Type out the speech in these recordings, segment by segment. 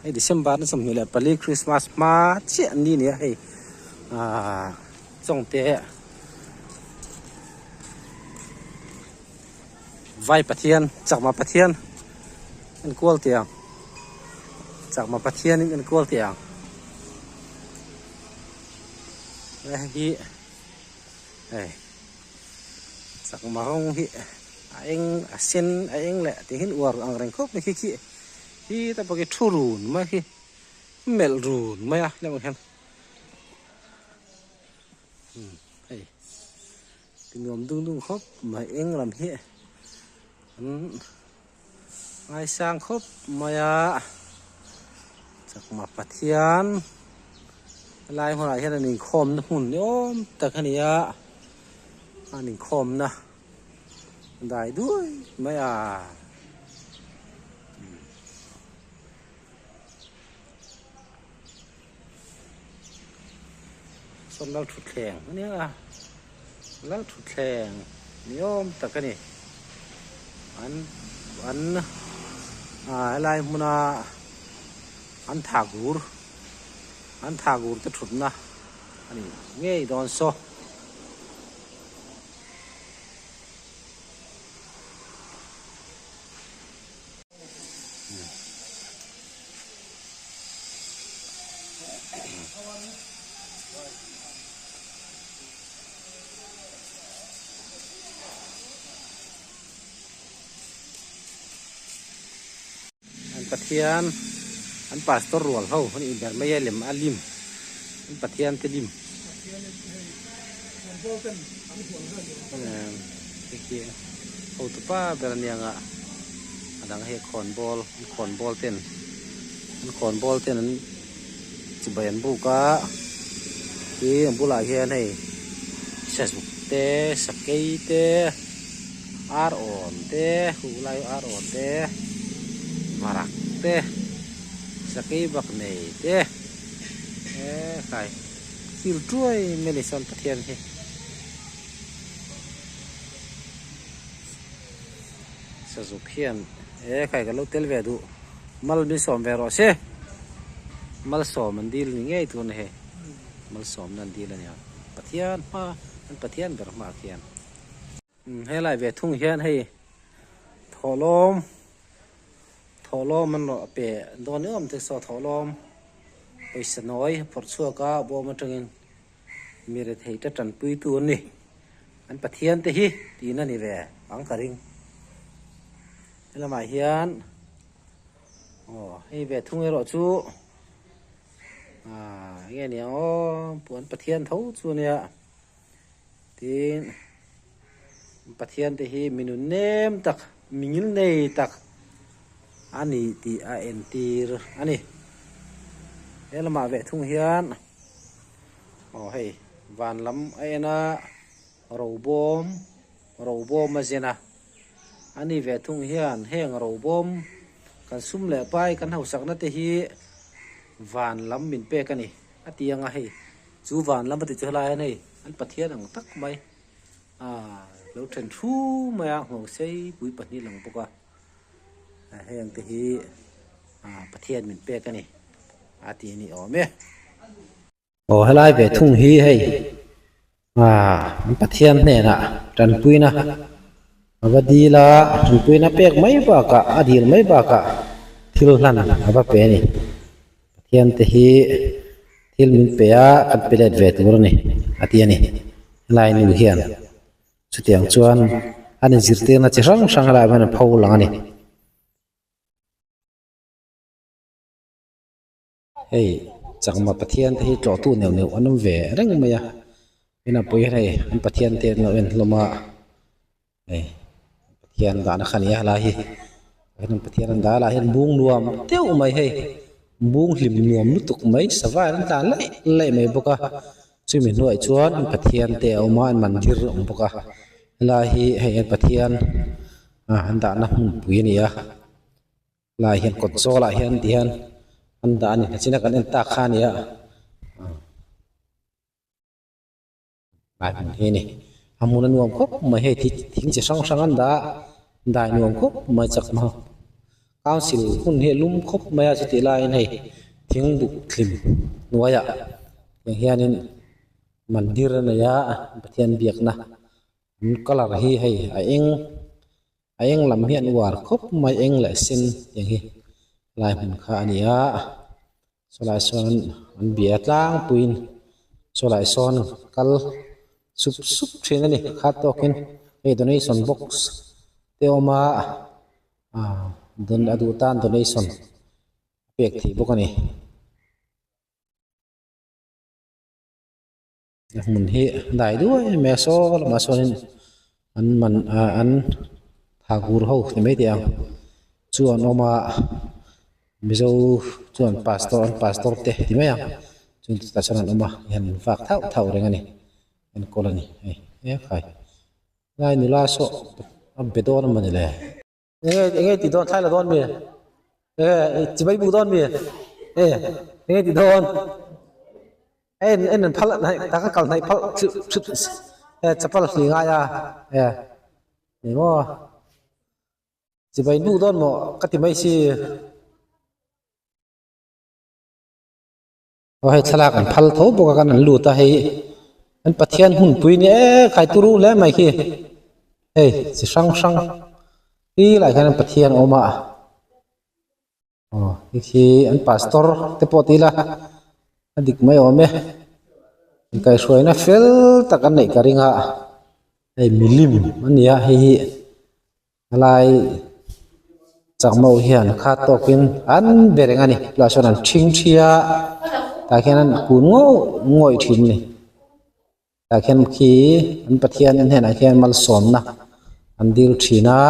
Hei December ni 24 Christmas hma chiah ni nia hei ah Chawngte Vai Pathian Chakma Pathian enkual teh ang Chakma Pathian in enkual teh ang hei hi hei Chakma rawng hi a eng a sen a eng leh tih hian uar ang reng khawp mai khi khi hi ta pawh khi thu run mai khi melh run mai a hetiang hian umm hei ti nuam dung dung khawp mai eng lam hi an ngaisang khawp mai a chakma pathian helai hmunah hian an inkhawmna hmun ni awm tak a ni a an inkhawmna dai duai mai a. Sawn lal thutthleng a nia a lal thutthleng ni awm tak a ni an an ah helai hmuna an thakur an thakur te thutna a ni ngei dawn saw. An Pathian an pastor rual ho an inher mai a lem a lim an Pathian te lim hei khi hotupa ber aniang a. A dang hi khawnbawl an khawnbawl ten an khawnbawl ten an chibai an buk a tin a bulah hian hei sazuk te sakei te ar awn te huh lai ar awn te varak te sakei bak nei te ekhai thil tuai mai a ni sawn Pathian hi. Sazuk hian e khai ka lo tel ve duh mal min sawm ve rawh se malsawm an dil ni ngei tur a ni hei malsawmna an dil a nia Pathian hma an Pathian ber hmaah khian helai ve thung hian hei thawhlawm thawhlawm an rawh pe dawn ni awm te saw thawhlawm pawisa nawi phawrh chhuak a bawm atangin. Mi rethei te tanpuitu an ni. An Pathian te hi tiin a ni ve ang ka ring. Helamah hian aw hei ve thung erawh chu ah enge ni ang aw puan Pathian tho chu a nia tin Pathian te hi mi nun nem tak mi ngil nei tak a ni tih a entir a ni. Helamah ve thung hian. Aw hei van lam a en a robawm robawm a zen a ani ve thung hian heng robawm kan sum leh pai kan hausakna te hi van lam min pek a ni a ti ang a hei chu van lam a ti chu helai hian hei an pathian ang tak mai ah lo then thu mai a nghawng sei pui pahnih lang bawk a. Heng te hi Pathian min pek a ni a ti a ni awm e. Aw helai ve thung hi hei an Pathian hnenah tanpuina a va dil a, tanpuina pek mai bakah a dil mai bakah thil hlan a va pe a ni. Pathian te hi thil min pe a kan pe let ve tur a ni a ti a ni helai nu hian. Chutiang chuan an inzirtirna chi hrang hrang helaiah hian a pho lang a ni. Hei Chakma Pathian te hi tlawhtu neuh neuh an awm ve reng mai a, ina pui hian hei an Pathian te an lo en hlawm a, hei Pathian dahna kha a ni a helai hi an Pathian an dah a lah hian bung nuam deuh mai hei bung hlim nuam lutuk mai sava in an tlan laih laih mai bawk a. Chumi hnuaiah chuan Pathian te a awm a, an mandir a awm bawk a, helai hi hei an Pathian ah an dahna hmunpui a ni a, helaiah hian kawt zawlah hian ti hian an dah a ni nachina kan en tak kha a ni a, helai hmun hi a ni, a hmun a nuam khawp mai hei thing chi hrang hrang an dah a, dai nuam khawp mai chakma. Council hmun hi a lum khawp mai a chutih laiin hei thing buk thlim hnuaiah tiang hianin mandir a nei a Pathian biakna an colour hi hei a eng a eng lam hi an uar khawp mai eng leh sen tiang hi lai hmun kha a ni a sawlai sawn an bia tlangpuiin sawlai sawn kal sup sup thin a ni khat tawkin hei donation box te a awm a ah don a duh tan donation a pek theih bawk a ni. A hmun hi a dai duai mai a saw lamah sawnin an man ah an thakur ho ti mai teh ang chu an awm a mizo chuan pastor an pastor te ti mai ang chung chutah chuan an awm a hian an vak thauh thauh reng a ni enkawl a ni hei he khai lai nula saw a be dawn a mawni le. Enge enge ti dawn thlai la dawn mi enge chibai buk dawn mi e enge ti dawn en en an phal hnaih taka kal hnaih phal thut e chapal hli ngai a e ni maw chibai buk dawn maw ka ti mai si. Aw hei thlalak an phal tho bawk a kan an lut a hei an pathian hmunpui ni e khai turu hle mai khi hei chi hrang hrang ti lai hian an pathian a awm a aw hei khi an pastor te pawh ti ila a dik mai awm e inkaihhruaina fel tak an neih ka ring a hei milim a ni a hei hi. Helai chakma ho hian khat tawkin an be reng a ni tunah sawn an thing thi a tah khian an kun ngawih ngawih thin a ni tah khian khi an pathian hnenah khian malsawmna an dil thin a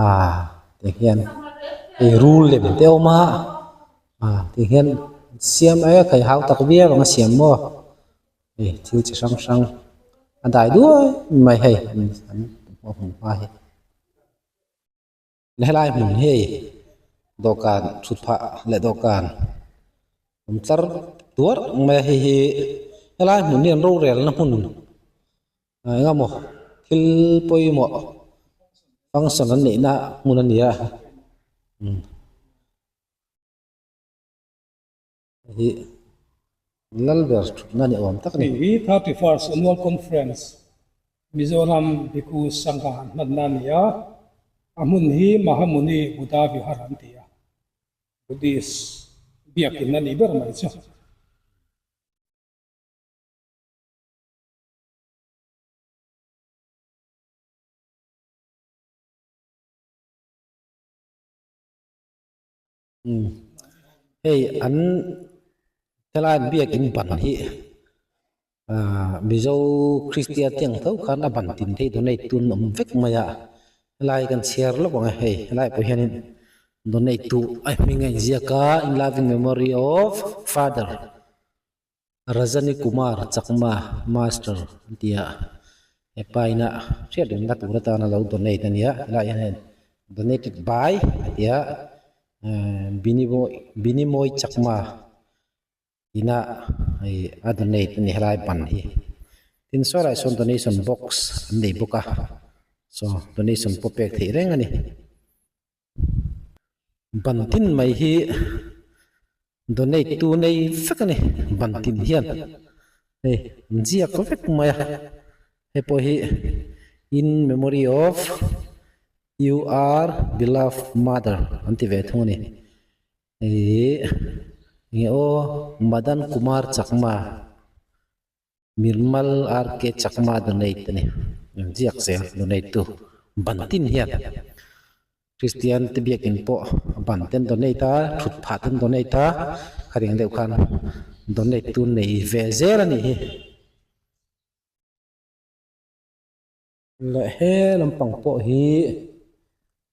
ah ti hian hei rul lem te a awm a ah ti hian siam e khai hau tak viau ang a siam maw. Hei thil chi hrang hrang a dai duai mai hei an an hmun hma hi helai hmun hi hei dawhkan thut phah leh dawhkan awm tlar tuar mai a hei hi helai hmun hi an rorel na hmun eng emaw thil pawimawh function an neih na hmun a ni a umm. Hi lal ber thutna ni awm tak a ni. Hei hi 31st Annual Conference Mizoram Bhikkhu Sangha an hmanna a ni a, a hmun hi Mahamuni Buddha Vihar an ti a, Buddhist biakin a nih ber mai chu. Hei an helai an biakin ban hi ahh mizo kristian te ang tho khan a ban tin thei donate tu an awm vek mai a helai kan chhiar lawk ang e hei helai pawh hianin donate tu a hming a inziak a in loving memory of father Rajani Kumar Chakma master an ti a hepa ina hriat rengna tur atana lo donate a nia helaiah hian hei donated by a ti a ehh Binimoy Chakma ina hei a donate a ni helai ban hi tin saw lai sawn donation box an nei bawk a saw donation pawh pek theih reng a ni. Ban tin mai hi donate tu nei vek a ni ban tin hian hei an ziak vek mai a hei pawh hi in memory of ur beloved mother an ti ve thung a ni ihh enge aw Madan Kumar Chakma. Nirmal RK Chakma donate a ni. An ziak zel donate tu ban tin hian Kristian te biakin pawh ban ten donate a, thut phah ten donate a, kharing deuh khan donate tu nei ve zel a nih hi. Leh he lampang pawh hi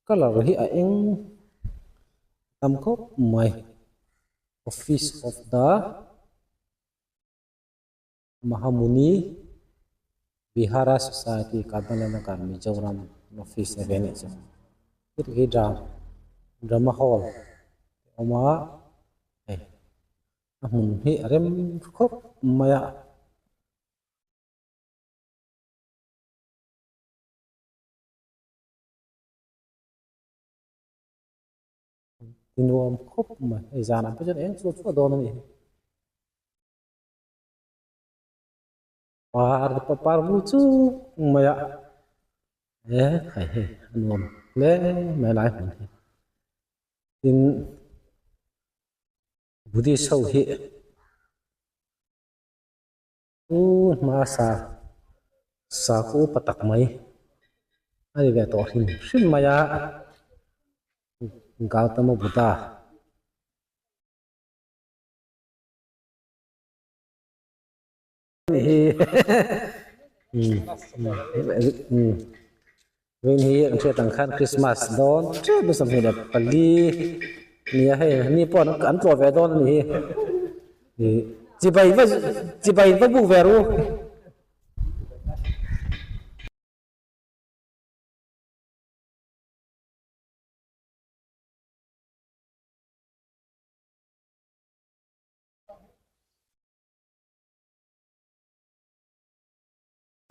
colour hi a eng tam khawp mai office of the. Mahamuni Vihara Society Kamalanagar Mizoram an office a ve anih chu heti hi drama hall a awm a hei a hmun hi a rem khawp mai a. Ti nuam khawp mai. Hei zanah pawh chuan eng chuah chuah dawn a nih hi. Par te par vul chuk mai a e khai hei a nuam hle mai lai hmun hi. Tin Buddhist ho hi u hmasa sakhaw upa tak mai a ni ve tawh hrim hrim mai a Gautama Buddha. Hi Vin hi an hriat ang khan Christmas dawn tep a 24 nia hei ni pawh an tlawh ve dawn a ni hi ih chibai va chibai va buk ve ru.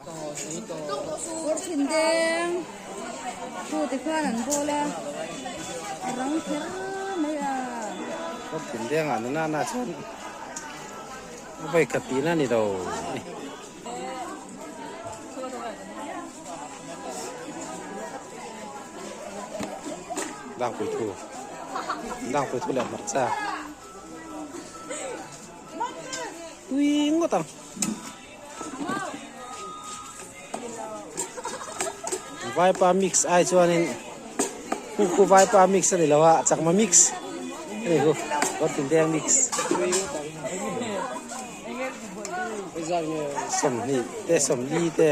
Kawr thin deng thu te khan an bawl a a rang kher mai a. Kawr thin deng ah nuna na chuan a vawi khat tihna a ni lo a ni. Dangpui thu dangpui thu leh hmarcha. Tui ngawt ang. Vaipa mix ai chuanin khu khu vaipa mix a ni lo a chakma mix a ni khu kawrtindeng mix 20 te 40 te.